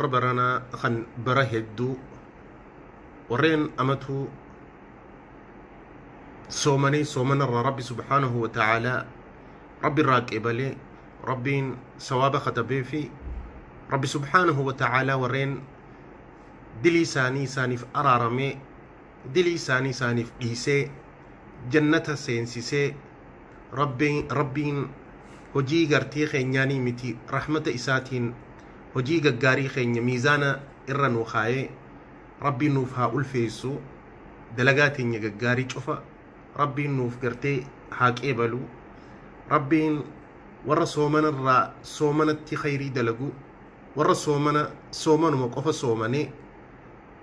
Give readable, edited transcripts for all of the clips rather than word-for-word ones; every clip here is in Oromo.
Warra baranaa kan bara hedduu warreen amatuu soomanii soomanarraa Rabbi subhaanahu wa ta'aalaa Rabbi irraa qeebalee Rabbiin sawaaba katabee fi Rabbi subhaanahu wa ta'aalaa warreen dilii isaanii isaaniif araaramee dilii isaanii isaaniif dhiisee jannata seensisee Rabbiin hojii gartee keenyaanii miti rahmata isaatiin hojii gaggaarii keenya miizaana irra nuu kaayee Rabbiin nuuf haa ulfeessu. Dalagaa teenya gaggaarii cufa Rabbiin nuuf gartee haa qeebalu. Rabbiin warra soomanarraa soomanatti khayrii dalagu, warra soomana soomanuma qofa soomanee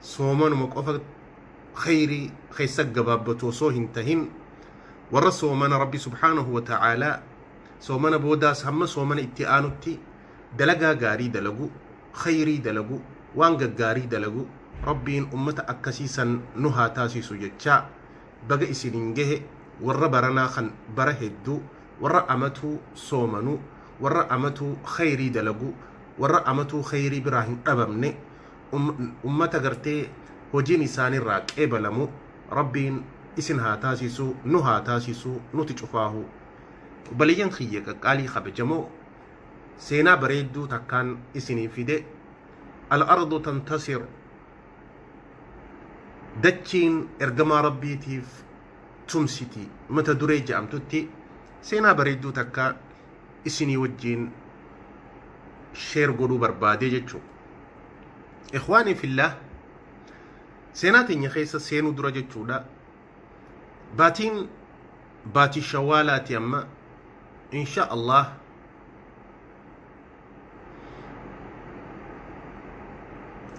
soomanuma qofa khayrii keessa gabaabbatu osoo hin tahin, warra soomana Rabbi subhaanahu wa ta'aalaa soomana boodaas hamma soomana itti aanutti dalagaa gaarii dalagu, khayrii dalagu, waan gaggaarii dalagu Rabbiin ummata akkasii san nu haa taasisu jechaa baga isiniin gahe. Warra baranaa kan bara hedduu, warra amatuu soomanu, warra amatuu khayrii dalagu, warra amatuu khayrii biraa hin dhabamne, ummata gartee hojiin isaanirraa qeebalamu Rabbiin isin haa taasisu, nu haa taasisu, nuti cufaahu. Obboleeyyan kiyya qaqqaalii kabajamoo, seenaa bareedduu takkaan isinii fide. Al-ardu tantasir, dachiin ergamaa Rabbiitiif tumsiti mata duree jedhamtutti seenaa bareedduu takka isinii wajjiin sheer godhuu barbaadee jechuu. Ikhwaanii fillah, seenaa teenya keessa seenuu dura jechuudha. Baatiin baatii shawaalaati amma insha Allah.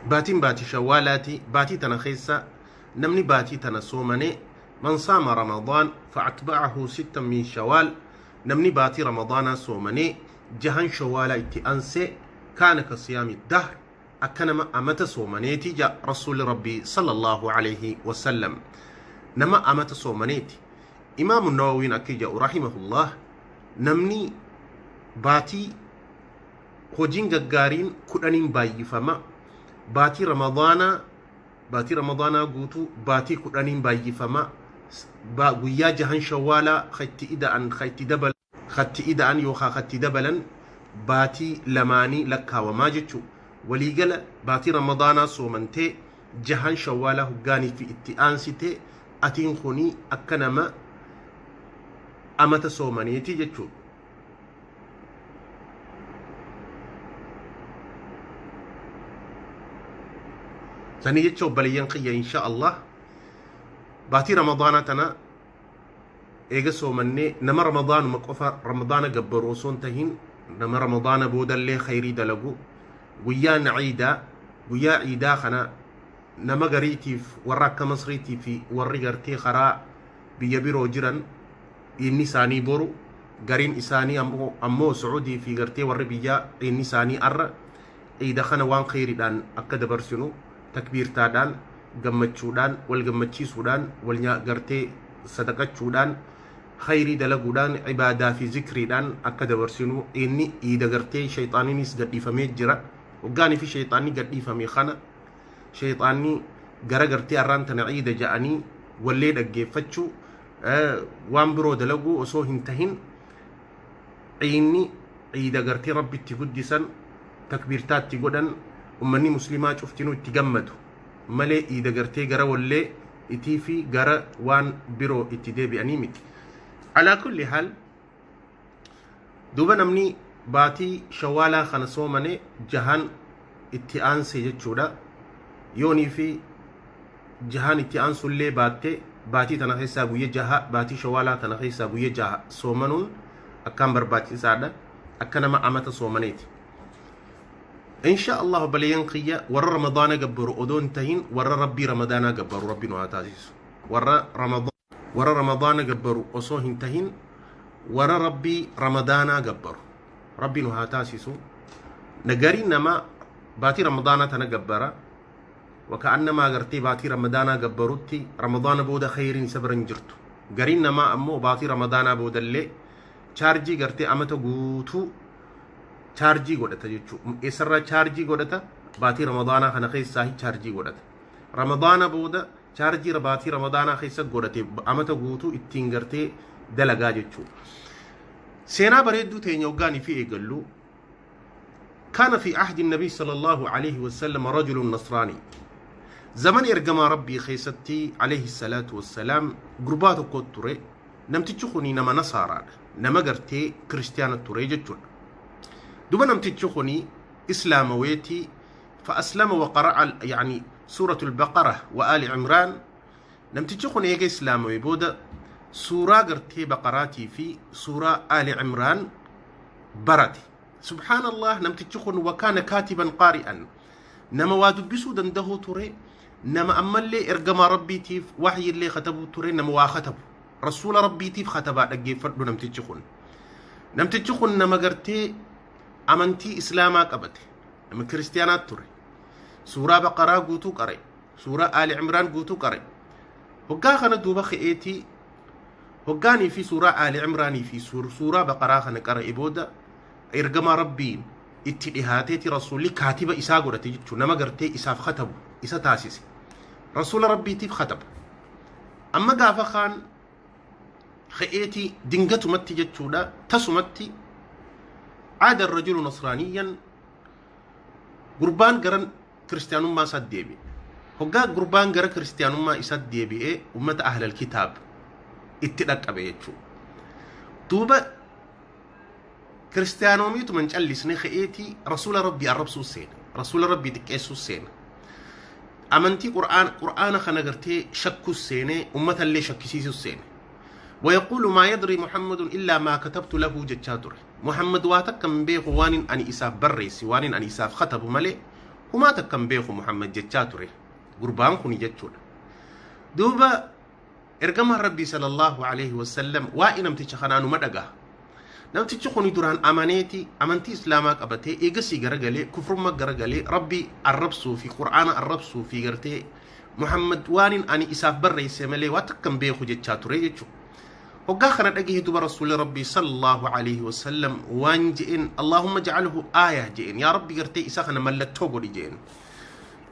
Baatiin baatii shawaalaati. Baatii tana keessa namni baatii tana soomanee, man saama Ramadaan fa'atba'ahu sittan min Shawaal, namni baatii Ramadaanaa soomanee jahan shawaalaa itti aansee, kaana ka siyaami dahr, akka nama amata soomaneeti ja Rasuulli Rabbii sallallahu alayhi wasallam, nama amata soomaneeti. Imaamu Nawawiin akka jedhu rahimahullah, namni baatii hojiin gaggaariin 10n baay'ifama, baatii Ramadaanaa, baatii Ramadaanaa guutuu baatii 10n baay'ifama, guyyaa jahan shawaalaa katti ida'an katti dabalan katti ida'an yookaan katti dabalan baatii lamaanii lakkaawamaa jechuu. Waliigala baatii Ramadaanaa soomantee jahan shawaalaa hoggaanii fi itti aansitee atiin kunii akka nama amata soomaniiti jechuudha. Sanii jecha obboleeyyan kiyya, insha Allah baatii Ramadaanaa tana eega soomannee nama Ramadaanuma qofa Ramadaana gabbaru osoo hin tahin, nama Ramadaana boodallee khayrii dalagu, guyyaan ciidaa, guyyaa ciidaa kana nama gariitiif warra akka Masriitii fi warri gartee karaa biyya biroo jiran inni isaanii boru, gariin isaanii ammoo Su'uudii fi gartee warri biyyaa inni isaanii arra. Ciida kana waan khayriidhaan akka dabarsinu, takbiirtaadhaan, gammachuudhaan, wal gammachiisuudhaan, wal gartee sadaqachuudhaan, khayrii dalaguudhaan, ibaadaa fi zikriidhaan akka dabarsinu. Inni iida gartee shayxaaniinis gadhiifamee jira. Hoggaanii fi shayxaanni gadhiifame kana shayxaanni gara gartee arraan tana ciida ja'anii wallee dhaggeeffachuu, waan biroo dalaguu osoo hin tahin, ciinni ciida gartee Rabbitti guddisan, takbiirtaatti godhan, ummanni muslimaa cuftinuu itti gammadu malee iida gartee gara wallee itii fi gara waan biroo itti deebi'anii miti. Alaa kulli haal, duuba namni baatii shawaalaa kana soomane jahan itti aanse jechuudha. Yoonii fi jahan itti aansullee baattee baatii tana keessaa guyya jaha, baatii shawaalaa tana keessaa guyya jaha soomanuun akkaan barbaachisaadha. Akka nama amata soomaneeti. Insha Allah obboleeyyan kiyya, warra Ramadaana gabbaru odoo hin tahin warra Rabbii Ramadaanaa gabbaru Rabbi nu haa taasisu. Warra Ramadaana gabbaru osoo hin tahin warra Rabbii Ramadaanaa gabbaru Rabbi nu haa taasisu. Nagariin nama baatii Ramadaanaa tana gabbara. Waka'annamaa gartee baatii Ramadaanaa gabbarutti Ramadaana booda khayriin isa bira hin jirtu. Gariin namaa ammoo baatii Ramadaanaa boodallee chaarjii gartee amata guutuu chaarjii godhata jechuudha. Eessarraa chaarjii godhata? Baatii Ramadaanaa kana keessaa chaarjii godhata. Ramadaana booda chaarjii baatii Ramadaanaa keessa godhate amata guutuu ittiin gartee dalagaa jechuudha. Seenaa bareedduu teenya hoggaanii fi eegallu. كان في عهد النبي صلى الله عليه وسلم رجل نصراني. زمن إرجما ربي خيستي عليه الصلاة والسلام قربات كوتوري نمتشخني نما نصارى نما قرتي كريستيان توري جتون. دوبا نمتشخني إسلام ويتي فأسلم وقرأ يعني سورة البقرة وآل عمران. نمتشخني يجي إسلام ويبودا سورة قرتي بقراتي في سورة آل عمران برتي. سبحان الله نمتشخن وكان كاتبا قارئا نما وادو بسو دنده توري نما أما اللي إرقما ربي تيف وحي اللي ختبو توري نما واختبو رسول ربي تيف ختبا لقي فردو نمتشخن نمتشخن نما قرتي أمنتي إسلاما قبتي نما كريستيانات توري سورة بقرة قوتو قري سورة آل عمران قوتو قري وقاخنا دوبا خئيتي وقاني في سورة آل عمراني في سورة بقرة خنا قرأ بودا إرجما ربي اتلهاتي رسولي كاتبة إسا قرتي جتشو نما قرتي إساف ختبو إسا تاسيس رسول ربي تيف ختب. أما قافا خان خئيتي دنقتو متي جتشو لا تسمتي عاد الرجل نصرانيا قربان قرن كريستيانو ما ساد ديبي هقا قربان قرن كريستيانو ما إساد ديبي إيه أمة أهل الكتاب اتلقى بيتشو توبة كريستيانوميتو من جلسني خئيتي رسول ربي الرب سين رسول ربي تكيسو سين أمنتي قرآن خنقرتي شكو السينة أمة اللي شكسيسو السينة. ويقول ما يدري محمد إلا ما كتبت له جتشاتر محمد واتكم بيخ وان أن إساف بريسي وان أن إساف خطب ملي وما تكم بيخ محمد جتشاتر قربان خني جتشول دوبا إرقم ربي صلى الله عليه وسلم وإنم تشخنانو مدقه namtichi kuni duraan amaneeti amantii islaamaa qabatee eegasii garagalee kufrummaa garagalee rabbi arrabsuu fi qur'aana arrabsuu fi gartee Muhammad waanin ani isaaf barreesse malee waa takkan beeku jechaa ture jechuudha. Hoggaa kana dhagahe duba rasuulli rabbii sallallahu alaihi wasallam waan je'een Allahumma ja'alhu aaya je'een yaa rabbi gartee isa kana mallattoo godhi je'een.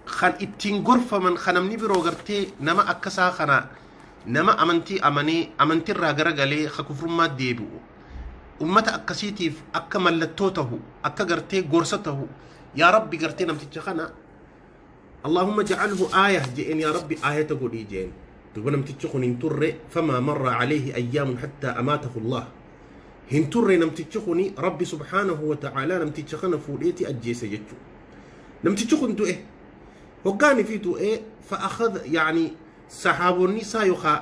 Kan ittiin gorfaman kan namni biroo gartee nama akkasaa kana nama amantii amanee amantiirraa garagalee ka kufrummaa deebi'u. Ummata akkasiitiif akka mallattoo tahu akka gartee gorsa tahu yaa rabbi gartee namticha kana Allahumma ja'alhu aaya je'een yaa rabbi aayata godhii je'een duuba namtichi kun hin turre famaa marra alayhi ayyaamun hattaa amaatahu Allah hin turre namtichi kuni rabbi subhaanahu wa ta'aalaa namticha kana fuudheeti ajjeese jechuu namtichi kun du'e hoggaani fi du'e fa akhadha yani saxaabonni isaa yookaa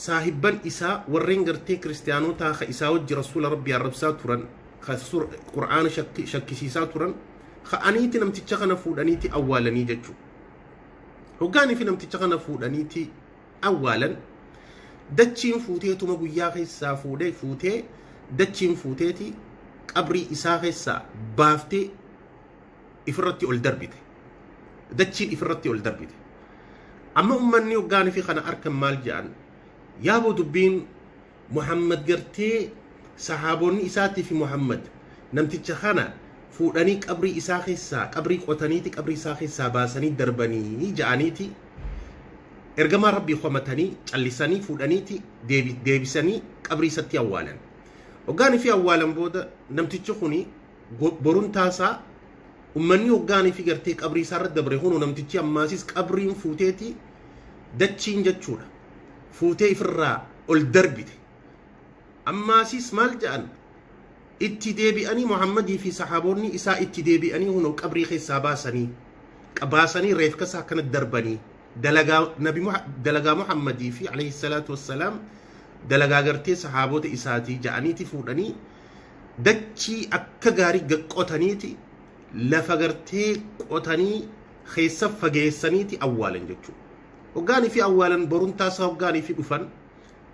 saahibban isaa warreen gartee kiristaanotaa ka isaa wajji rasuula rabbii arrabsaa turan ka qur'aana shakkisiisaa turan ka'aniiti namticha kana fuudhaniiti awwaalanii jechuu. Hoggaanii fi namticha kana fuudhaniiti awwaalan dachiin fuuteetuma guyyaa keessaa fuutee dachiin fuuteeti qabrii isaa keessaa baaftee ifirratti ol darbite. Dachiin ifirratti ol darbite. Amma ummanni hoggaanii fi kana arkan maal jedhan yaaboo dubbiin Muhammad gartee sahaabonni isaatii fi Muhammad namticha kana fuudhanii qabrii isaa keessaa qabrii qotaniiti qabrii isaa keessaa baasanii darbanii ja'aniiti ergamaa rabbii qomatanii callisanii fuudhaniiti deebisanii qabrii isatti awwaalan. Hoggaanii fi awwaalan booda namtichi kuni boruun taasaa ummanni hoggaanii fi gartee qabrii isaa irra dabre hunu namtichi ammaasis qabriin fuuteeti dachiin jechuudha. Fuutee ifirraa ol darbite. Ammaasis maal jedhan itti deebi'anii Muhammadii fi saxaaboonni isaa itti deebi'anii hunoo qabrii keessaa baasanii reefka isaa akkana darbanii dalagaa Muhammadii fi alayhi salaatu wassalaam dalagaa gartee saxaaboota isaatii ja'aniiti fuudhanii dachii akka gaarii gaqqotaniiti lafa gartee qotanii keessa fageessaniiti awwaalan jechuudha. Hoggaanii fi awwaalan boruun taasaa hoggaanii fi dhufan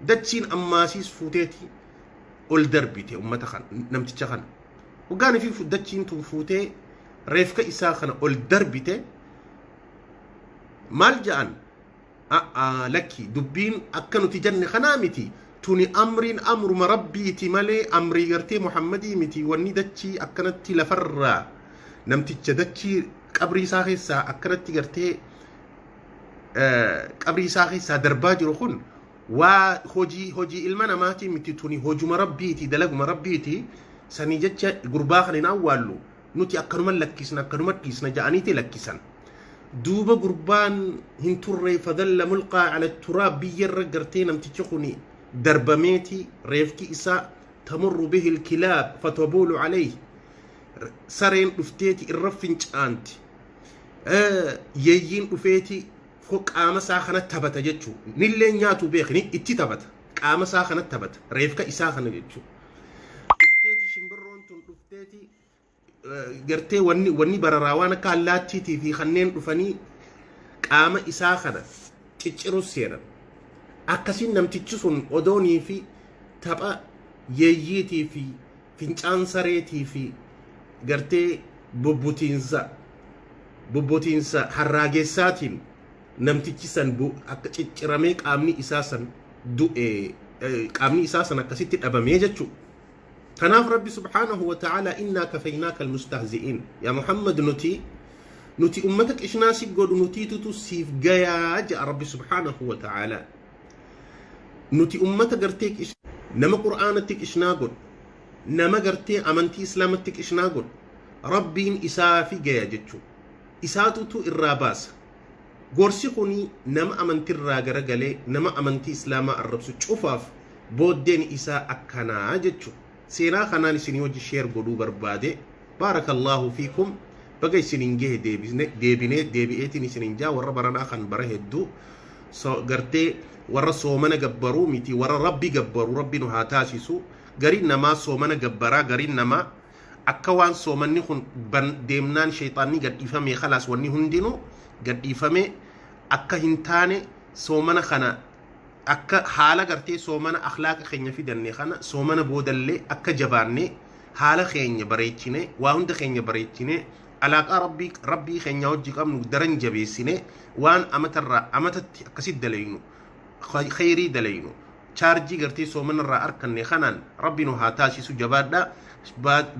dachiin ammaasiis fuuteeti ol darbite ummata kana namticha kana. Hoggaanii fi dachiin tun fuutee reefka isaa kana ol darbite maal ja'an lakki dubbiin akka nuti jenne kanaa miti tuni amriin amruma rabbiiti malee amrii gartee Muhammadii miti wanni dachii akkanatti lafarraa namticha dachii Qabrii isaa keessaa akkanatti gartee qabrii isaa keessaa darbaa jiru kun waa hojii ilma namaatii miti, tuni hojuma rabbiiti, dalaguma rabbiiti. Sanii jecha gurbaa kana hin awwaallu nuti, akkanuma lakkisna, akkanuma dhiisna ja'aniiti lakkisan. Duuba gurbaan hin turre. فظل ملقى على التراب, biyyarra gartee namtichi kun darbameeti reefki isaa. تمر به الكلاب فتبول عليه, sareen dhufteeti irra fincaanti, yeeyyiin dhufeeti qaama isaa kana taphata jechuu. Nillee nyaatu beekni itti taphata, qaama isaa kana taphata, reefka isaa kana jechuu. Dhufteeti shimbirroon tun dhufteeti gartee wanni bararaa waan akka allaattiitii fi kanneen dhufanii qaama isaa kana cicciru seenan. Akkasiin namtichi sun odoonii fi tapha yeeyyiitii fi fincaan sareetii fi gartee bubbutiinsa harraageessaatiin namtichi san akka cicciramee qaamni isaa san du'e, qaamni isaa san akkasitti dhabamee jechuudha. Kanaaf Rabbi سبحانه وتعالى إنا كفيناك المستهزئين, yaa Muhammad, nuti ummata qishnaa si godhu nutiitutu siif gayaa jedha Rabbi سبحانه وتعالى. Nuti ummata gartee nama Qur'aanatti qishnaa godhu, nama gartee amantii Islaamatti qishnaa godhu, Rabbiin isaafi gaya jechuudha. Isaatutu irraa baasa. Gorsi kuni nama amantirraa garagalee nama amantii Islaamaa arrabsu cufaaf booddeen isaa akkanaa jechuudha. Seenaa kanaan isinii hojii share godhuu barbaade. بارك الله فيكم, baga isinin gahe. Deebinee deebi'eetiin isinin jaa. Warra baranaa kan bara hedduu gartee warra soomana gabbaruu miti, warra Rabbi gabbaru Rabbi nu haa taasisu. Gariin namaa soomana gabbaraa, gariin namaa akka waan soomanni kun deemnaan sheexaanni gadhiifame, خلاص wanni hundinuu gadhiifame akka hin taane, soomana kana akka haala gartee soomana akhlaaqa keenya fidanne kana soomana boodallee akka jabaanne, haala keenya bareechine, waa hunda keenya bareechine, alaaqaa rabbii keenya hojii qabnu daran jabeessine, waan amatarraa amatatti akkasit dalaynu, khayrii dalaynu, chaarjii gartee soomanarraa arkanne kanaan Rabbi nu haa taasisu. Jabaadha.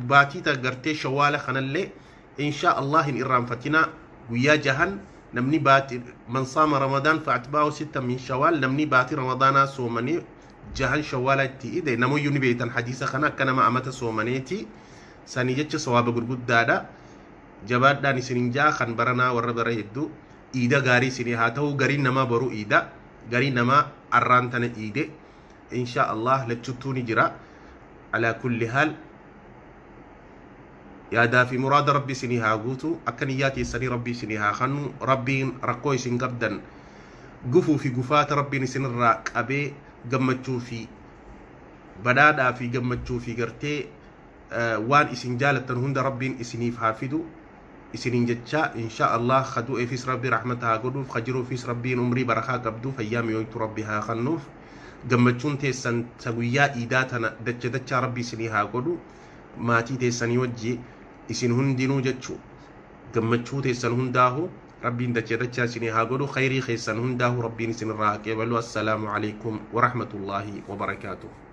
Baatii gartee Shawaala kanallee insha Allah hin irraanfatinaa. Guyyaa jahan namni baati, من صام رمضان فأتبعه ستا من شوال, namni baatii Ramadaanaa soomanii jahan Shawaala itti ide, namoyyuu ni beektan hadiisa kana, akka nama amata soomaneeti. Sanii jecha sawaaba gurguddaadha. Jabaadhaan isinin jaa. Kan baranaa warra bara hedduu iida gaarii isinii haa ta'u. Gariin namaa boruu iida, gariin namaa arraan tana iide. Insha Allah lachuttuu ni jira. على كل حال, yaadaa fi muraada Rabbi isinii haa guutu, akka niyyaa teessanii Rabbi isinii haa kannu. Rabbiin rakkoo isin qabdan, gufuu fi gufaata Rabbiin isinirraa qabee, gammachuu fi badhaadhaa fi gammachuu fi gartee waan isin jaalattan hunda Rabbiin isiniif haa fidu isiniin jecha. Insha Allah kadu'eefis Rabbi rahmata haa godhuuf, kajiruufis Rabbiin umrii barakaa qabdu, fayyaa mi'ooytu Rabbi haa kannuuf. Gammachuun teessan ta guyyaa iidaa tana dacha dachaa Rabbi isinii haa godhu, maatii teessanii wajji isin hundinuu jechuu. Gammachuu teessan hundaahu Rabbiin dacha dachaa isinii haa godhu, khayrii keessan hundaahu Rabbiin isinirraa haa qeebalu. السلام عليكم ورحمة الله وبركاته.